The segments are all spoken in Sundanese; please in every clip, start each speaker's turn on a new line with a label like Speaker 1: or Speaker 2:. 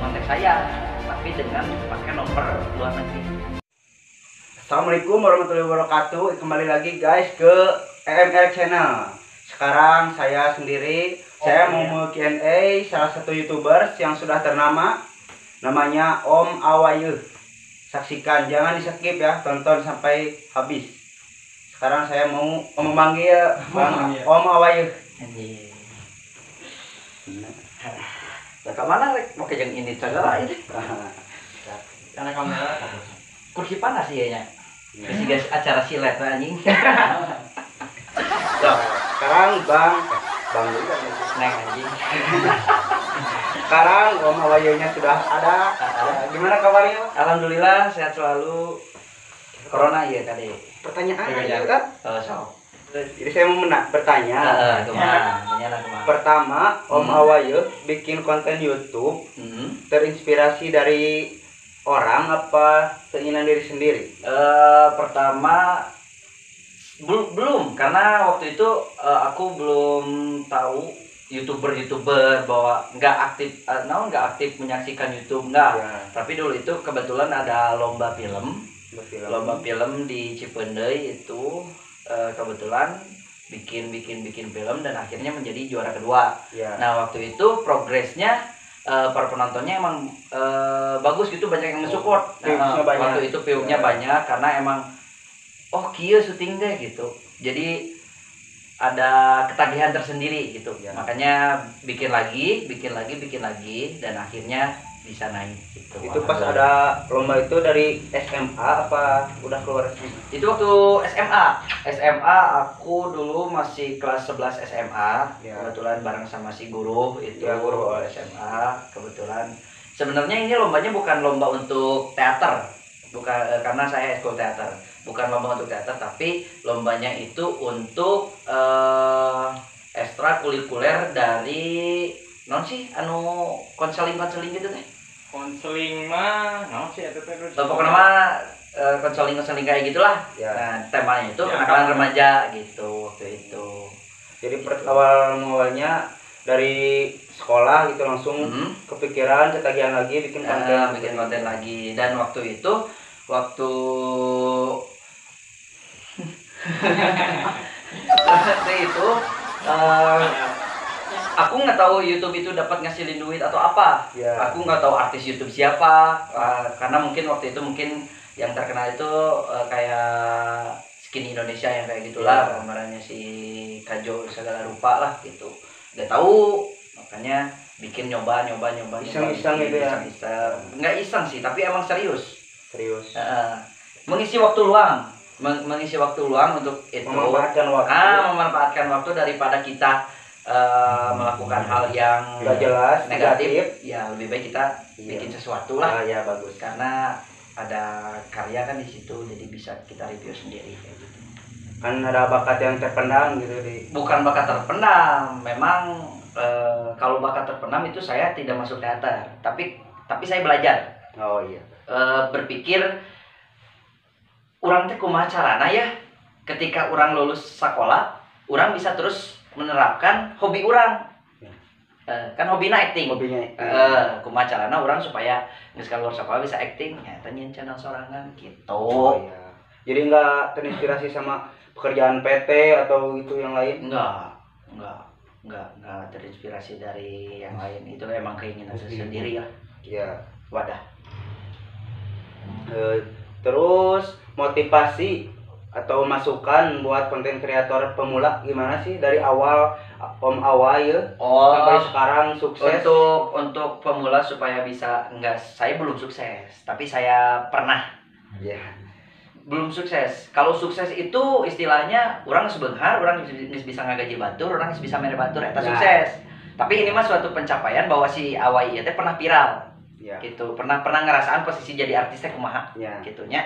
Speaker 1: kontak saya, tapi dengan pakai nomor luar negeri.
Speaker 2: Assalamualaikum warahmatullahi wabarakatuh. Kembali lagi, guys, ke EMR Channel. Sekarang saya sendiri, saya mau Q&A salah satu YouTubers yang sudah ternama, namanya Om Awayeuh. Saksikan, jangan di skip ya, tonton sampai habis. Sekarang saya mau memanggil Bang Om Awayeuh.
Speaker 1: Anjing. Lah, ke mana rek? Mau ke yang ini segala ini.
Speaker 3: Karena kamera.
Speaker 1: Kursi panas iya nya. Terus guys, acara silet anjing.
Speaker 2: Nah, sekarang Bang, Bang juga nih.
Speaker 1: Neng anjing.
Speaker 2: Sekarang Om Awayeuhnya sudah ada. Gimana kabarnya, Pak?
Speaker 1: Alhamdulillah sehat selalu. Corona iya tadi.
Speaker 2: Pertanyaan
Speaker 3: Iya,
Speaker 2: aja
Speaker 3: iya.
Speaker 2: kan?
Speaker 1: Oh, so.
Speaker 2: Jadi saya mau bertanya.
Speaker 1: Heeh, kumaha? Nanya lah kumaha.
Speaker 2: Pertama, Om Awayeuh bikin konten YouTube terinspirasi dari orang apa keinginan diri sendiri?
Speaker 1: Pertama belum, karena waktu itu aku belum tahu youtuber youtuber bahwa nggak aktif, no, nggak aktif menyaksikan YouTube nggak, tapi dulu itu kebetulan ada lomba film,
Speaker 2: Berfilm.
Speaker 1: lomba film di Cipeundeuy itu, kebetulan bikin bikin bikin film dan akhirnya menjadi juara kedua. Nah, waktu itu progresnya para penontonnya emang bagus gitu, banyak yang mensupport. Nah,
Speaker 2: Viewsnya banyak.
Speaker 1: Waktu itu view-nya banyak karena emang, oh, kieu syuting deh gitu. Jadi ada ketagihan tersendiri gitu. Makanya bikin lagi, bikin lagi, bikin lagi dan akhirnya bisa naik gitu.
Speaker 2: Itu pas ada lomba itu dari SMA apa udah keluar SMA?
Speaker 1: Itu waktu SMA. SMA aku dulu masih kelas 11 SMA. Kebetulan bareng sama si guru itu.
Speaker 2: Ya, guru.
Speaker 1: SMA kebetulan. Sebenarnya ini lombanya bukan lomba untuk teater. Bukan, karena saya eskul teater. Bukan lomba untuk teater, tapi lombanya itu untuk ekstrakurikuler dari naon sih anu konseling konseling gitu teh.
Speaker 3: Konseling mah naon sih eta teh?
Speaker 1: Eh, pokoknya mah konseling konseling kayak gitulah. Nah, temanya itu kenakalan remaja gitu waktu itu.
Speaker 2: Jadi awal awalnya dari sekolah gitu langsung kepikiran, ketagihan lagi bikin konten.
Speaker 1: Bikin konten lagi, dan waktu itu waktu itu aku nggak tahu YouTube itu dapat ngasilin duit atau apa. Aku nggak tahu artis YouTube siapa, karena mungkin waktu itu mungkin yang terkenal itu kayak Skinny Indonesia yang kayak gitulah, gambarannya si Kajo segala rupa lah gitu. Nggak tahu, makanya bikin, nyoba nyoba nyoba nyoba,
Speaker 2: Iseng-iseng
Speaker 1: bikin,
Speaker 2: gitu ya?
Speaker 1: Iseng-iseng. Nggak iseng sih, tapi emang serius.
Speaker 2: Serius.
Speaker 1: Heeh. Mengisi waktu luang, mengisi waktu luang untuk itu.
Speaker 2: Memanfaatkan waktu.
Speaker 1: Ah, memanfaatkan waktu daripada kita melakukan hal yang
Speaker 2: nggak jelas,
Speaker 1: negatif,
Speaker 2: negatif.
Speaker 1: Ya lebih baik kita bikin sesuatu lah.
Speaker 2: Ah, ya bagus.
Speaker 1: Karena ada karya kan di situ, jadi bisa kita review sendiri kayak gitu.
Speaker 2: Kan ada bakat yang terpendam gitu di
Speaker 1: Bukan bakat terpendam, memang kalau bakat terpendam itu saya tidak masuk teater, tapi saya belajar.
Speaker 2: Oh iya.
Speaker 1: Berpikir urang teh kumaha carana ya ketika urang lulus sekolah urang bisa terus menerapkan hobi urang. Kan hobinya acting.
Speaker 2: Hobinya acting.
Speaker 1: Kumaha carana urang supaya geus keluar sekolah bisa acting, nyata nyieun channel sorangan gitu.
Speaker 2: Oh iya. Jadi nggak terinspirasi sama pekerjaan PT atau itu yang lain?
Speaker 1: Enggak terinspirasi dari yang lain. Itu emang keinginan saya sendiri ya. Wadah.
Speaker 2: Terus motivasi atau masukan buat konten kreator pemula gimana sih dari awal Om Away ya, sampai sekarang sukses?
Speaker 1: Untuk pemula supaya bisa, enggak, saya belum sukses, tapi saya pernah. Belum sukses. Kalau sukses itu istilahnya urang geus beunghar, urang geus bisa ngagaji batur, urang geus bisa mere batur, eta sukses. Tapi ini mah suatu pencapaian bahwa si Away ieu teh pernah viral. Gitu. Pernah pernah ngerasaan posisi jadi artis teh kumaha gitu nya.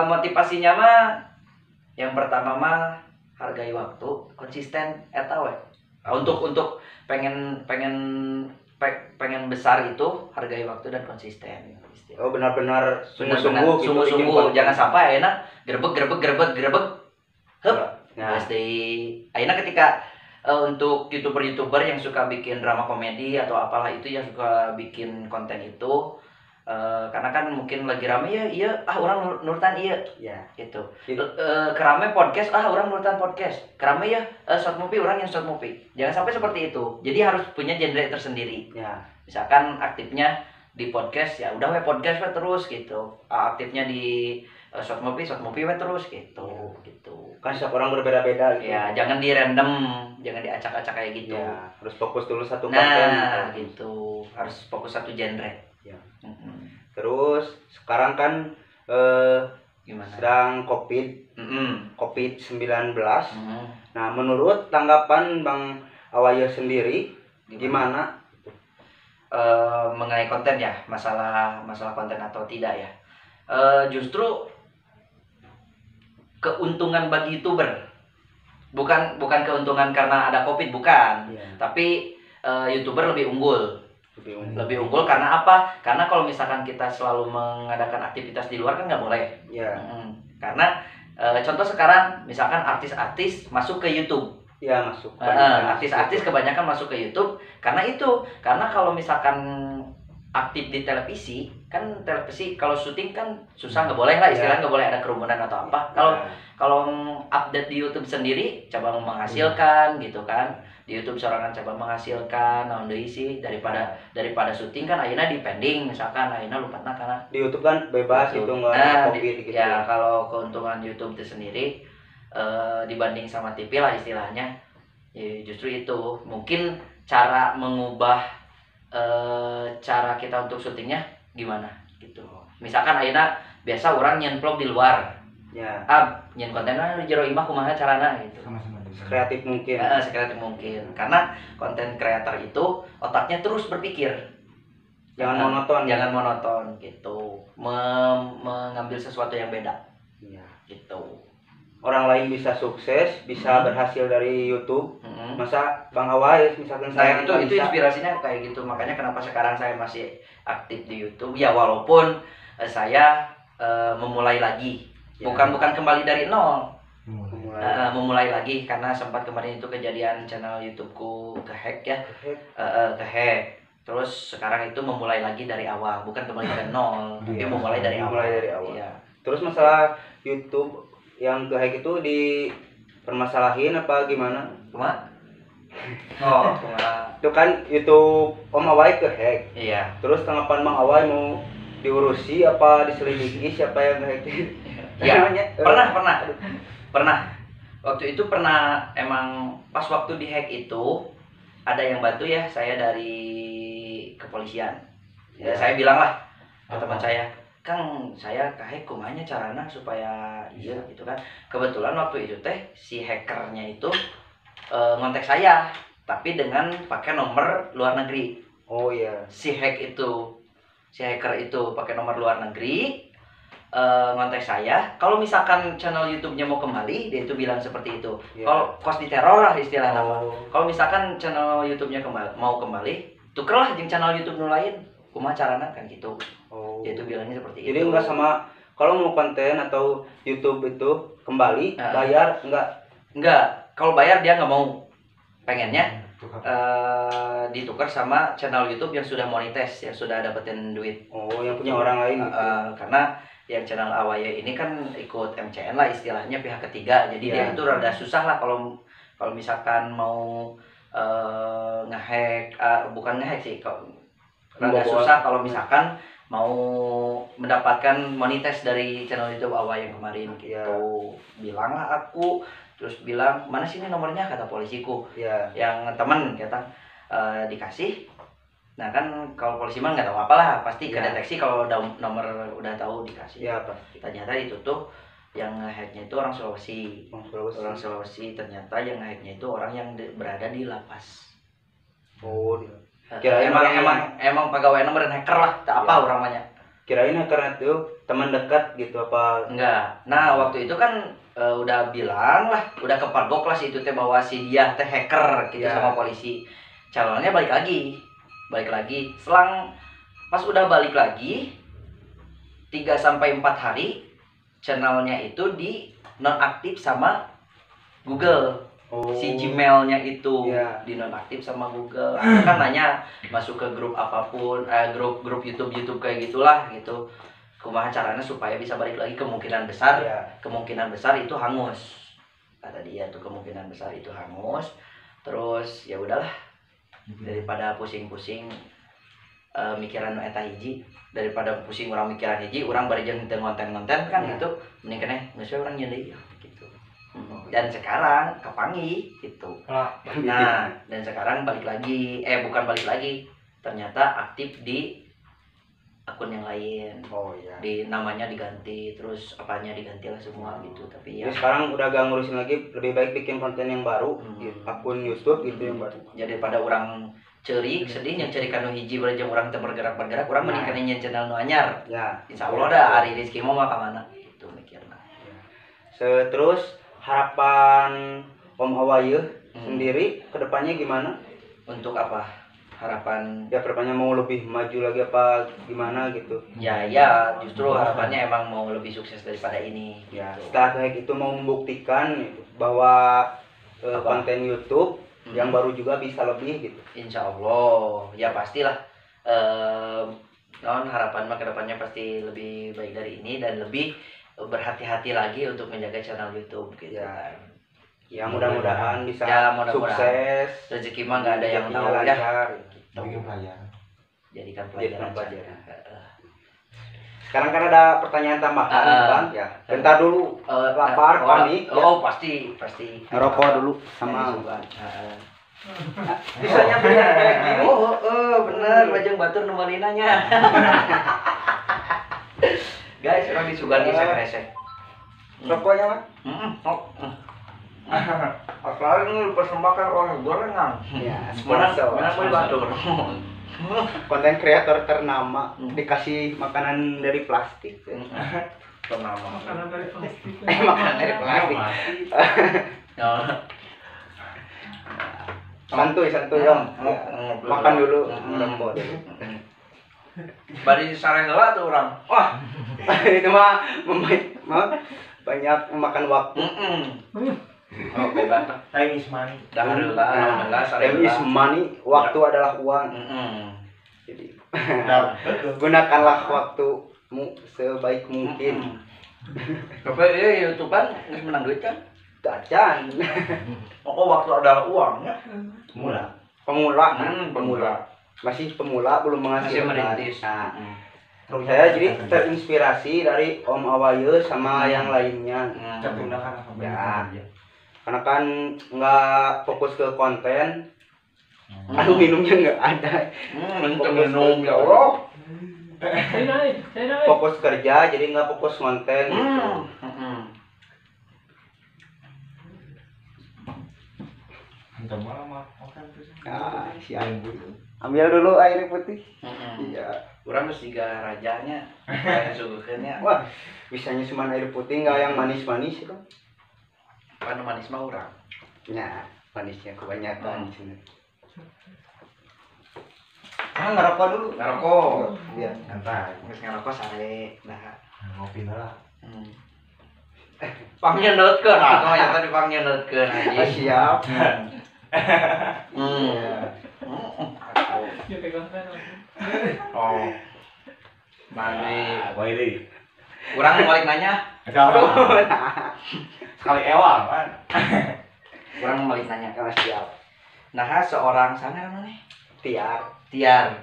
Speaker 1: Motivasinya mah yang pertama mah hargai waktu, konsisten eta we. Nah, untuk pengen pengen pengen besar itu hargai waktu dan konsisten.
Speaker 2: Oh, benar-benar sungguh-sungguh gitu,
Speaker 1: Sungguh-sungguh.
Speaker 2: bikin konten.
Speaker 1: Jangan sampai ayeuna grebek grebek grebek grebek. Hup. Geus deui. Ayeuna ketika Untuk youtuber-youtuber yang suka bikin drama komedi atau apalah itu yang suka bikin konten itu, karena kan mungkin lagi rame ya, iya ah orang nurutan iya
Speaker 2: ya
Speaker 1: gitu.
Speaker 2: Jadi,
Speaker 1: kerame podcast, ah orang nurutan podcast. Kerame ya short movie, orang yang short movie. Jangan sampai seperti itu. Jadi harus punya genre tersendiri.
Speaker 2: Ya.
Speaker 1: Misalkan aktifnya di podcast ya udah we podcast we terus gitu. Aktifnya di short movie we terus gitu,
Speaker 2: ya.
Speaker 1: Gitu.
Speaker 2: Kan setiap orang berbeda-beda gitu.
Speaker 1: Ya, jangan di random, jangan diacak-acak kayak gitu.
Speaker 2: Ya, harus fokus dulu satu konten.
Speaker 1: Nah, gitu. Harus fokus satu genre.
Speaker 2: Ya. Mm-hmm. Terus sekarang kan
Speaker 1: gimana?
Speaker 2: Sedang Covid,
Speaker 1: mm-hmm.
Speaker 2: Covid-19.
Speaker 1: Mm-hmm.
Speaker 2: Nah, menurut tanggapan Bang Awaye sendiri gimana?
Speaker 1: Mengenai konten ya, masalah konten atau tidak ya. Justru keuntungan bagi YouTuber. Bukan keuntungan karena ada Covid, bukan.
Speaker 2: Yeah.
Speaker 1: Tapi YouTuber lebih unggul. Lebih unggul karena apa? Karena kalau misalkan kita selalu mengadakan aktivitas di luar kan nggak boleh.
Speaker 2: Yeah.
Speaker 1: Karena contoh sekarang misalkan artis-artis masuk ke YouTube.
Speaker 2: Ya, masuk.
Speaker 1: Artis-artis kebanyakan masuk ke YouTube karena itu. Karena kalau misalkan aktif di televisi, kan televisi kalau syuting kan susah, nggak boleh lah istilahnya, nggak boleh ada kerumunan atau apa. Kalau kalau update di YouTube sendiri coba menghasilkan gitu kan. Di YouTube sorangan coba menghasilkan naon deui sih daripada syuting kan ayeuna di pending misalkan ayeuna lupatna karena
Speaker 2: di YouTube kan bebas gitu, nggak ada Covid gitu.
Speaker 1: Ya, kalau keuntungan YouTube itu sendiri dibanding sama TV lah istilahnya. Ya, justru itu mungkin cara mengubah cara kita untuk syutingnya gimana gitu. Misalkan ayeuna biasa orang nyen vlog di luar.
Speaker 2: Ya.
Speaker 1: Nyen kontenna di jero imah kumaha carana gitu.
Speaker 4: Sama-sama.
Speaker 2: Sekreatif mungkin.
Speaker 1: Sekreatif mungkin. Karena konten creator itu otaknya terus berpikir.
Speaker 2: Jangan monoton.
Speaker 1: Jangan monoton gitu. Mengambil sesuatu yang beda.
Speaker 2: Ya.
Speaker 1: Gitu.
Speaker 2: Orang lain bisa sukses, bisa berhasil dari YouTube. Masa Bang Awais misalkan saya
Speaker 1: itu inspirasinya kayak gitu. Makanya kenapa sekarang saya masih aktif di YouTube ya, walaupun saya memulai lagi.
Speaker 2: Ya.
Speaker 1: Bukan kembali dari nol. Memulai lagi karena sempat kemarin itu kejadian channel YouTubeku kehack ya. Kehack. Terus sekarang itu memulai lagi dari awal, bukan kembali dari nol, tapi memulai dari awal.
Speaker 2: Memulai dari awal.
Speaker 1: Ya.
Speaker 2: Terus masalah YouTube yang kehack itu dipermasalahin apa gimana?
Speaker 1: Kumaha? Oh, kumaha.
Speaker 2: Itu kan YouTube Om Awai kehack.
Speaker 1: Iya.
Speaker 2: Terus tanggapan Bang Awai mau diurusi apa diselidiki siapa yang ngehack?
Speaker 1: Iya. Pernah. Waktu itu pernah, emang pas waktu dihack itu ada yang bantu ya saya dari kepolisian. Ya, saya bilang lah ke teman saya, Kang, saya kahe kumanya carana supaya iya gitu kan. Kebetulan waktu itu teh si hackernya itu ngontek saya, tapi dengan pakai nomor luar negeri.
Speaker 2: Oh iya.
Speaker 1: Si hacker itu pakai nomor luar negeri, ngontek saya. Kalau misalkan channel YouTube-nya mau kembali, dia itu bilang seperti itu.
Speaker 2: Yeah.
Speaker 1: Kalau kos di teror lah istilahnya. Kalau misalkan channel YouTube-nya mau kembali, tukerlah jeung channel YouTube nu lain. Kumaha carana kan gitu.
Speaker 2: Oh.
Speaker 1: Dia itu bilangnya seperti
Speaker 2: jadi
Speaker 1: itu.
Speaker 2: Jadi enggak sama kalau mau konten atau YouTube itu kembali bayar enggak?
Speaker 1: Enggak. Kalau bayar dia enggak mau. Pengennya ditukar sama channel YouTube yang sudah monetize, yang sudah dapetin duit.
Speaker 2: Oh, yang punya orang lain gitu.
Speaker 1: Karena yang channel Awaye ini kan ikut MCN lah istilahnya, pihak ketiga. Jadi dia itu rada susah lah kalau misalkan mau ngehack, bukan ngehack sih, rada susah kalau misalkan mau mendapatkan monetize dari channel YouTube Awai yang kemarin gitu. Bilanglah aku, terus bilang mana sini nomornya, kata polisiku. Yang temen kata dikasih. Nah kan kalau polisi mah nggak tahu apalah, pasti kedeteksi kalau nomor udah tahu dikasih.
Speaker 2: Ya, pasti.
Speaker 1: Ternyata itu tuh yang ngehacknya itu orang Sulawesi. Orang Sulawesi, ternyata yang ngehacknya itu orang yang berada di lapas.
Speaker 2: Oh, dia.
Speaker 1: Kirain emang pegawai nomor dan hacker lah, tak apa orang banyak.
Speaker 2: Kirain hacker itu teman dekat gitu apa?
Speaker 1: Enggak. Nah, waktu itu kan udah bilang lah, udah kepergok lah si itu teh bahwa si dia teh hacker gitu sama polisi. Calonnya balik lagi. Selang pas udah balik lagi 3 sampai 4 hari channelnya itu di nonaktif sama Google.
Speaker 2: Oh.
Speaker 1: Si Gmailnya itu dinonaktif sama Google. Aku kan nanya masuk ke grup apapun, grup YouTube kayak gitulah gitu. Kumaha caranya supaya bisa balik lagi, kemungkinan besar itu hangus. Kata dia tuh kemungkinan besar itu hangus. Terus ya udahlah, daripada pusing-pusing mikiran nu eta hiji, daripada pusing urang mikiran hiji, urang bari jeung teu ngonten-ngonten kan gitu, mending keneh geus we urang nyeun deui gitu. Dan sekarang kapanggih gitu. Nah, dan sekarang balik lagi, bukan balik lagi, ternyata aktif di akun yang lain.
Speaker 2: Oh iya.
Speaker 1: Di namanya diganti, terus apanya diganti lah semua gitu. Tapi ya
Speaker 2: jadi sekarang udah gak ngurusin lagi, lebih baik bikin konten yang baru, gitu, akun YouTube gitu yang baru.
Speaker 1: Jadi pada orang cerik, sedih yang cerik kanu hiji bari jeung urang teu bergerak-bergerak, urang mending kana nyeun channel nu anyar.
Speaker 2: Ya.
Speaker 1: Insyaallah dah ari rezeki mah ka mana gitu mikirna.
Speaker 2: Terus harapan Om Awayeuh sendiri kedepannya gimana?
Speaker 1: Untuk apa? Harapan
Speaker 2: ya kedepannya mau lebih maju lagi apa gimana gitu?
Speaker 1: Ya justru harapannya emang mau lebih sukses daripada ini
Speaker 2: ya
Speaker 1: gitu.
Speaker 2: Setelah kayak itu mau membuktikan gitu, bahwa konten YouTube yang baru juga bisa lebih gitu.
Speaker 1: Insya Allah ya pastilah, non harapan mah kedepannya pasti lebih baik dari ini dan lebih berhati-hati lagi untuk menjaga channel YouTube gitu
Speaker 2: ya.
Speaker 1: Kan.
Speaker 2: Ya mudah-mudahan bisa
Speaker 1: ya, mudah-mudahan.
Speaker 2: Sukses.
Speaker 1: Rezeki mah nggak ada yang tahu ya.
Speaker 2: Gitu.
Speaker 1: Jadikan pelajaran.
Speaker 2: Sekarang kan ada pertanyaan tambahan, Bang. Ya. Bentar dulu. Lapar, panik.
Speaker 1: Oh, ya. Pasti.
Speaker 2: Ngerokok dulu sama. Bisanya bener kayak gini.
Speaker 1: Oh, bener, bajang batur nomor nya. Guys, orang disuguhan gesek-gesek.
Speaker 2: Rokoknya, Mas?
Speaker 3: Apalagi ini dipersembahkan oleh gorengan.
Speaker 2: Ya, sponsor. Konten kreator ternama dikasih makanan dari plastik.
Speaker 3: Ternama.
Speaker 4: Makanan dari plastik.
Speaker 2: Makanan dari plastik. Santuy Om. Makan dulu, rokok dulu.
Speaker 1: Bari sareng heula tuh urang.
Speaker 2: Wah, itu mah banyak memakan waktu.
Speaker 1: Oh, bebas.
Speaker 3: Time is money.
Speaker 2: Time is money, waktu adalah uang. Jadi gunakanlah waktumu sebaik mungkin.
Speaker 1: Tapi ya YouTubean geus menang duit kan?
Speaker 2: Tacan.
Speaker 3: Pokok waktu adalah uangnya.
Speaker 2: Pemula. Pemula. Masih pemula, belum menghasilkan.
Speaker 1: Masih merintis.
Speaker 2: Nah, saya jadi terinspirasi dari Om Awayeuh sama yang lainnya. Ya. Karena kan nggak fokus ke konten, aduh minumnya nggak ada.
Speaker 1: Fokus minum ya Allah.
Speaker 2: Fokus kerja, jadi nggak fokus konten. Gitu. Nah, siap. Ambil dulu air putih. Iya.
Speaker 1: Urang geus siga rajanya, kayak suguhkeunnya.
Speaker 2: Wah, bisanya cuma air putih, nggak yang manis-manis itu.
Speaker 1: Kan manis mah urang.
Speaker 2: Nah, manisnya kebanyakan. Ah, ngerokok dulu.
Speaker 1: Ngerokok.
Speaker 2: Iya.
Speaker 3: Santai.
Speaker 1: Geus ngerokok sare. Nah,
Speaker 3: ngopi lah.
Speaker 1: Pangnyendotkeun, aku mah tadi pangnyendotkeun anjing.
Speaker 2: Siap.
Speaker 4: Ya pegang kan.
Speaker 1: Oh. Mari.
Speaker 3: Woi.
Speaker 1: Urang balik nanya.
Speaker 3: Sekali ewang kan.
Speaker 1: Urang balik nanya.
Speaker 2: Oh, siap.
Speaker 1: Nah, seorang sana namanya?
Speaker 2: Tiar.
Speaker 1: Tiar.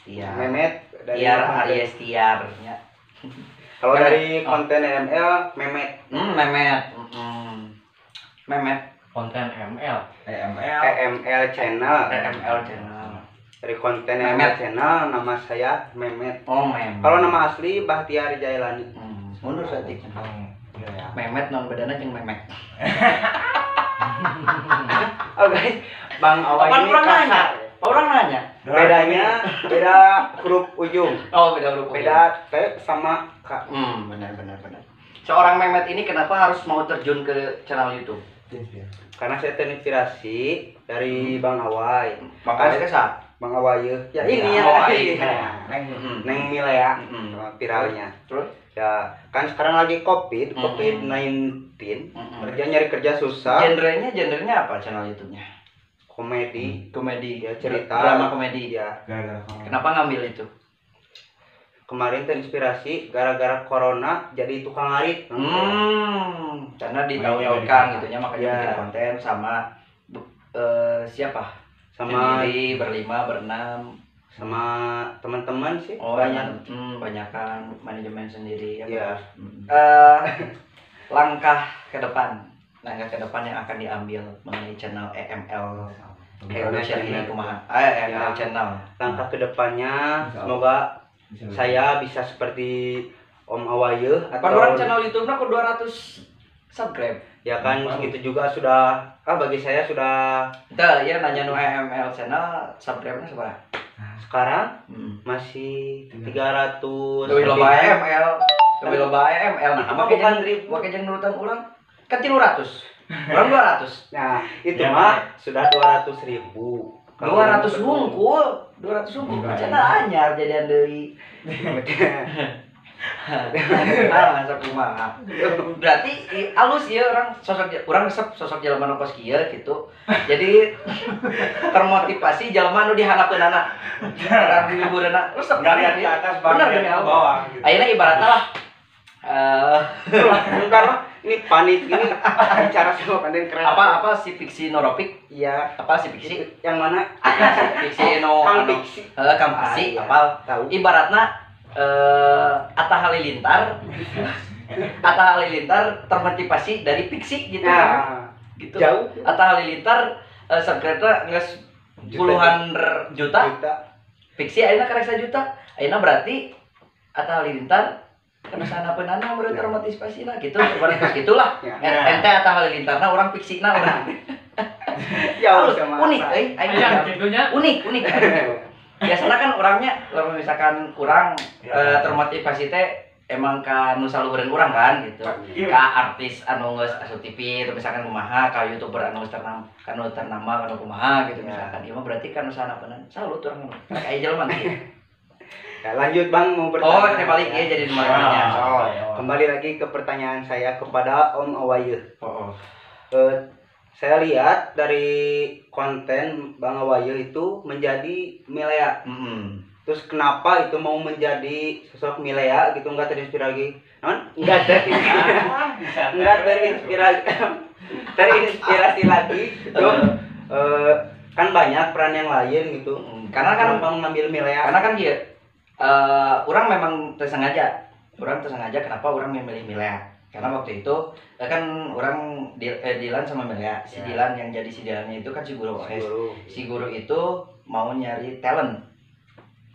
Speaker 1: Tiar.
Speaker 2: Memet dari
Speaker 1: Tiar Aries Tiar ya.
Speaker 2: Kalau dari konten ML Memet.
Speaker 1: Memet. Memet.
Speaker 3: Konten ML. EML.
Speaker 2: EML channel.
Speaker 1: EML channel.
Speaker 2: Dari konten ML channel nama saya Memet.
Speaker 1: Oh, Memet.
Speaker 2: Kalau nama asli Bahtiar Jailani.
Speaker 1: Mundur saja. Memet non bedana jeung Memet.
Speaker 2: Oh guys, Bang Away ini kasar.
Speaker 1: Orang nanya.
Speaker 2: Bedanya beda huruf ujung.
Speaker 1: Oh, beda huruf ujung.
Speaker 2: Beda T sama K.
Speaker 1: Benar. Seorang Memet ini kenapa harus mau terjun ke channel YouTube?
Speaker 2: Karena saya terinspirasi dari Bang Away.
Speaker 1: Bang Away ke siapa?
Speaker 2: Bang Awayeuh. Ya ini ya.
Speaker 1: Oh, iya.
Speaker 2: Neng Milea viralnya.
Speaker 1: Terus?
Speaker 2: Ya, kan sekarang lagi COVID-19. Kerja nyari kerja susah.
Speaker 1: Genrenya apa channel YouTube-nya?
Speaker 2: Komedi.
Speaker 1: Komedi,
Speaker 2: ya, cerita.
Speaker 1: Drama komedi.
Speaker 2: Ya.
Speaker 1: Kenapa ngambil itu?
Speaker 2: Kemarin terinspirasi gara-gara corona jadi tukang ngarit.
Speaker 1: Karena ditahu-tahukan gitu nya, makanya bikin konten sama siapa?
Speaker 2: Sama
Speaker 1: sendiri, berlima, berenam,
Speaker 2: sama teman-teman sih.
Speaker 1: Oh,
Speaker 2: banyak.
Speaker 1: Banyakan manajemen sendiri ya.
Speaker 2: Iya.
Speaker 1: Langkah ke depan yang akan diambil mengenai channel EML Production ini kumaha? EML channel.
Speaker 2: Langkah ke depannya semoga saya bisa seperti Om Awayeuh atau
Speaker 1: orang channel YouTube-nya ke 200 subscribe.
Speaker 2: Ya kan segitu juga sudah, bagi saya sudah.
Speaker 1: Entah, ya nanya nu EML channel subscribe-nya seberapa?
Speaker 2: Sekarang masih 300.
Speaker 1: Lebih loba EML, lebih loba EML. Nah, make bukan ribu, make jeung nurutan urang kan 300. Urang 200.
Speaker 2: Nah, itu ya, mah sudah 200.000.
Speaker 1: 200 hungkul, 200 hungkul. Channel anyar jadian deui. Masa kumaha. Berarti alus ya orang sosok urang resep sosok jelema nu kos kieu gitu. Jadi termotivasi jelema nu dihanapeunana. Urang di luhureuna resep
Speaker 3: enggak lihat ke atas bang.
Speaker 1: Bener demi Allah. Ayeuna ibaratna lah
Speaker 2: karena ini panik ini bicara sama konten kreator.
Speaker 1: Apa si Fiksi Noropik?
Speaker 2: Iya.
Speaker 1: Apa si Fiksi?
Speaker 2: Yang mana?
Speaker 1: Fiksi no
Speaker 2: Kang Fiksi.
Speaker 1: Heeh, Kang Fiksi apal. Ibaratna Atta Halilintar. Atta Halilintar termotivasi dari Fiksi gitu.
Speaker 2: Nah,
Speaker 1: gitu.
Speaker 2: Jauh.
Speaker 1: Atta Halilintar subscribe-nya geus puluhan juta. Fiksi ayeuna karek 1 juta. Ayeuna berarti Atta Halilintar kana sanapeunana meureun termotivasina gitu. Ibarat kos gitulah. Ente Atta Halilintarna urang Fiksina urang.
Speaker 2: Jauh sama.
Speaker 1: Unik euy, aing
Speaker 4: gitunya.
Speaker 1: Unik. Biasanya kan orangnya kalau misalkan kurang termotivasi teh emang ka nu saluhureun urang kan gitu. Ka artis anu geus asup TV atau misalkan kumaha, ka YouTuber anu geus ternama, kanu ternama kanu kumaha gitu misalkan. Ieu mah berarti ka nu sanapeunana. Salut urang mah. Kayak jelema kieu.
Speaker 2: Ya, lanjut Bang mau bertanya.
Speaker 1: Oh, saya balik ya jadi nomor nanya.
Speaker 2: Kembali lagi ke pertanyaan saya kepada Om Awayeuh. Saya lihat dari konten Bang Awayeuh itu menjadi Milea. Terus kenapa itu mau menjadi sosok Milea gitu, enggak terinspirasi? Non? Enggak terinspirasi. Enggak terinspirasi. Terinspirasi lagi gitu. Kan banyak peran yang lain gitu.
Speaker 1: Karena kan
Speaker 2: Bang ngambil Milea.
Speaker 1: Karena kan dia orang memang tersengaja. Orang tersengaja kenapa orang memilih Milea? Karena waktu itu kan orang Dilan sama Milea. Si Dilan yang jadi si Dilannya itu kan si guru OS. Si guru itu mau nyari talent.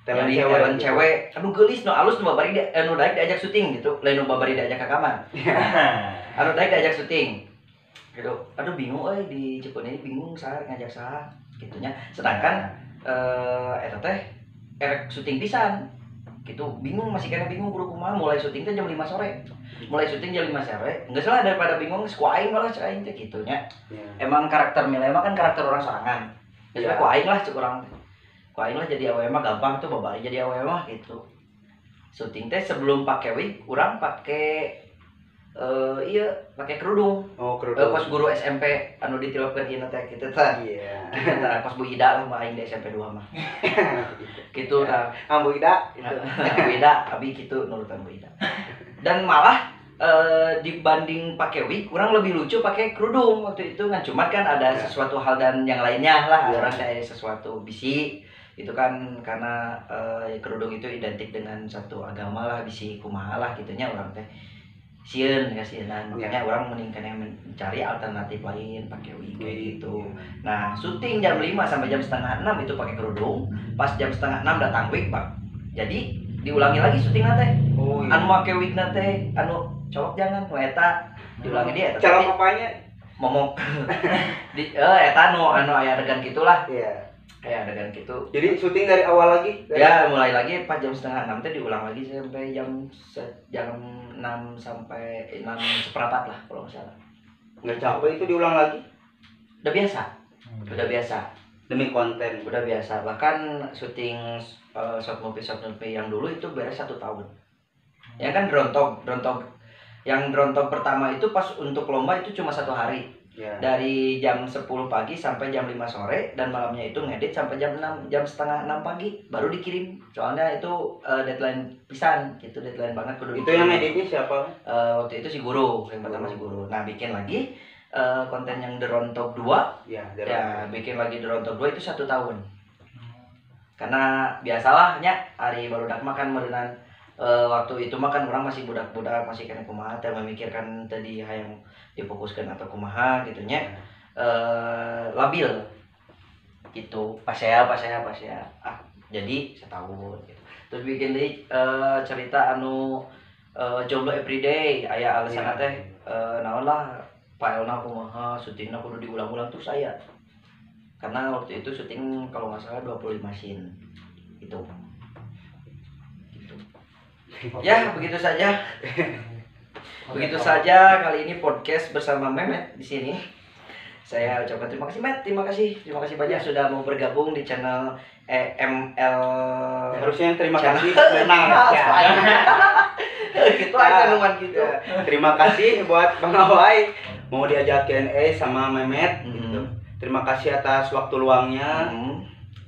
Speaker 1: Talent cewek, talent gitu. Cewek. Aduh geulis nu alus nu babari nu daek diajak syuting gitu. Lain nu babari diajak ke kamar. Anu daek diajak syuting. Gitu. Aduh bingung euy di Cikoneng bingung saha ngajak saha gitunya. Sedangkan eta teh erek syuting pisan. Gitu bingung masih kena bingung guru kumaha mulai syuting teh jam 5 sore. Mulai syuting jam 5 sore, geus lah daripada bingung ku aing malah cek aing teh kitu nya. Emang karakter Milea mah kan karakter orang sorangan. Geus ku aing lah cek urang teh. Ku aing lah jadi awewe mah gampang tuh babari jadi awewe mah gitu. Syuting teh sebelum pakai wig urang pakai iya pakai kerudung.
Speaker 2: Oh, kerudung.
Speaker 1: Kos guru SMP anu ditilopkeun ieu teh kitu tah.
Speaker 2: Iya.
Speaker 1: Kitu tah kos Bu Ida lah mah aing di SMP 2 mah. Kitu tah.
Speaker 2: Ah Bu Ida gitu.
Speaker 1: Bu Ida abi kitu nurutan Bu Ida. Dan malah dibanding pakai wig kurang lebih lucu pakai kerudung waktu itu kan, cuman kan ada sesuatu hal dan yang lainnya lah. Orang kayak sesuatu bisi itu kan karena kerudung itu identik dengan satu agama lah, bisi kumaha lah gitunya orang teh sieun kasieunan, makanya orang mending yang mencari alternatif lain pakai wig kayak gitu. Nah, syuting jam 5 sampai jam 5:30 itu pakai kerudung, pas jam 5:30 datang wig, Pak. Jadi diulangi lagi syuting teh.
Speaker 2: Oh, iya.
Speaker 1: Anu make wig teh, anu cowok jangan nu eta diulangi dia eta.
Speaker 2: Cara apanya?
Speaker 1: Momok. Di eta nu anu aya adegan gitulah.
Speaker 2: Iya.
Speaker 1: Kayak adegan gitu.
Speaker 2: Jadi syuting dari awal lagi? Dari...
Speaker 1: Ya, mulai lagi pas jam 5:30 teh diulang lagi sampai jam 6 sampai 6:15 lah kalau nggak salah.
Speaker 2: Nggak capek itu diulang lagi?
Speaker 1: Udah biasa. Udah biasa.
Speaker 2: Demi konten.
Speaker 1: Udah biasa. Bahkan syuting short movie yang dulu itu beres 1 tahun. Ya kan Drontok. Yang Drontok pertama itu pas untuk lomba itu cuma 1 hari.
Speaker 2: Ya.
Speaker 1: Dari jam 10 pagi sampai jam 5 sore dan malamnya itu ngedit sampai jam 6, jam 5:30 pagi baru dikirim. Soalnya itu deadline pisan gitu, deadline banget kudu.
Speaker 2: Itu yang ngeditnya siapa?
Speaker 1: Waktu itu si Guru, yang pertama si Guru. Nah, bikin lagi konten yang Drontok 2.
Speaker 2: Ya,
Speaker 1: ya, bikin lagi Drontok 2 itu 1 tahun. Karena biasalahnya hari barudak makan meureunan waktu itu mah kan orang masih budak-budak, masih kena kumaha teh memikirkan tadi hayang difokuskan atau kumaha gitu nya. Labil gitu. Pasea. Ah, jadi setahun gitu. Terus bikin deui cerita anu jomblo everyday aya alasan teh naon lah filena kumaha, syutingna kudu diulang-ulang terus aya. Karena waktu itu syuting kalau nggak salah 25 scene gitu. Ya, begitu saja. Begitu saja kali ini podcast bersama Memet di sini. Saya ucapkan terima kasih Met, terima kasih banyak sudah mau bergabung di channel EML.
Speaker 2: Harusnya terima kasih
Speaker 1: memang. Gitu aja numan gitu.
Speaker 2: Terima kasih buat Bang Awai mau diajak Q&A sama Memet gitu. Terima kasih atas waktu luangnya.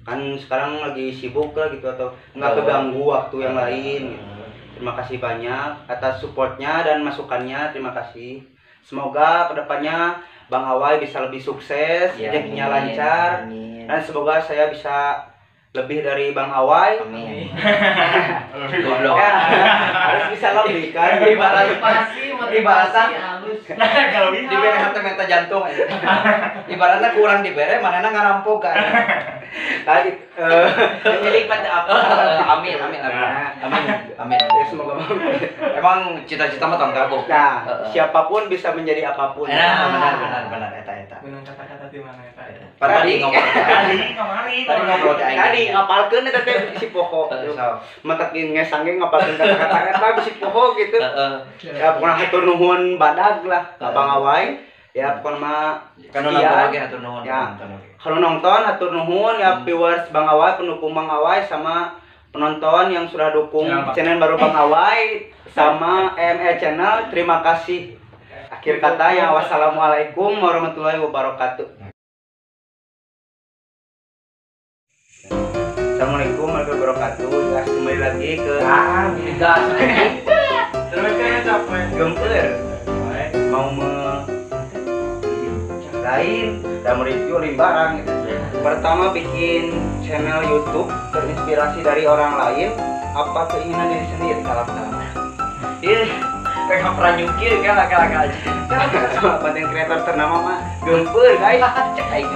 Speaker 2: Kan sekarang lagi sibuk lah gitu atau nggak keganggu waktu yang lain gitu. Terima kasih banyak atas supportnya dan masukannya, terima kasih. Semoga kedepannya Bang Awai bisa lebih sukses, rezekinya lancar, amin. Dan semoga saya bisa lebih dari Bang Awai.
Speaker 1: Amin.
Speaker 2: Ya, harus bisa lebih kan.
Speaker 1: Motivasi halus. Dibere hati menta jantung aja. Ibaratnya kurang dibere, manehna ngarampok kan.
Speaker 2: Tadi milik pada apa? Amin.
Speaker 1: Amin.
Speaker 2: Ya, semoga.
Speaker 1: Emang cita-cita mah tong kagok.
Speaker 2: Nah, siapapun bisa menjadi apapun.
Speaker 1: Nah, benar eta.
Speaker 3: Benang kata-kata di mana eta?
Speaker 1: Tadi ngobrol teh aing.
Speaker 2: Tadi ngapalkeun eta teh si poho. Matak ngesang ge ngapalkeun kata-kata eta si poho gitu. Ya pokona hatur nuhun badag lah ka Bang Awai. Ya pokona mah
Speaker 1: kan nonton oge hatur nuhun.
Speaker 2: Ya. Kalau nonton hatur nuhun ya viewers Bang Awai, pendukung Bang Awai sama penonton yang sudah dukung channel baru Bang Awai sama EML Channel, terima kasih. Akhir kata ya, wassalamualaikum warahmatullahi wabarakatuh. Assalamualaikum warahmatullahi wabarakatuh. Ya, kembali lagi ke
Speaker 1: gas.
Speaker 3: Terus kayak capek.
Speaker 2: Gemper. Mau lain dan mereview lain barang gitu. Pertama bikin channel YouTube terinspirasi dari orang lain apa keinginan diri sendiri?
Speaker 1: Salam. Ih, kayak pranyukir kan laki-laki aja.
Speaker 2: Sama konten kreator ternama mah gemper guys.
Speaker 1: Cek aing.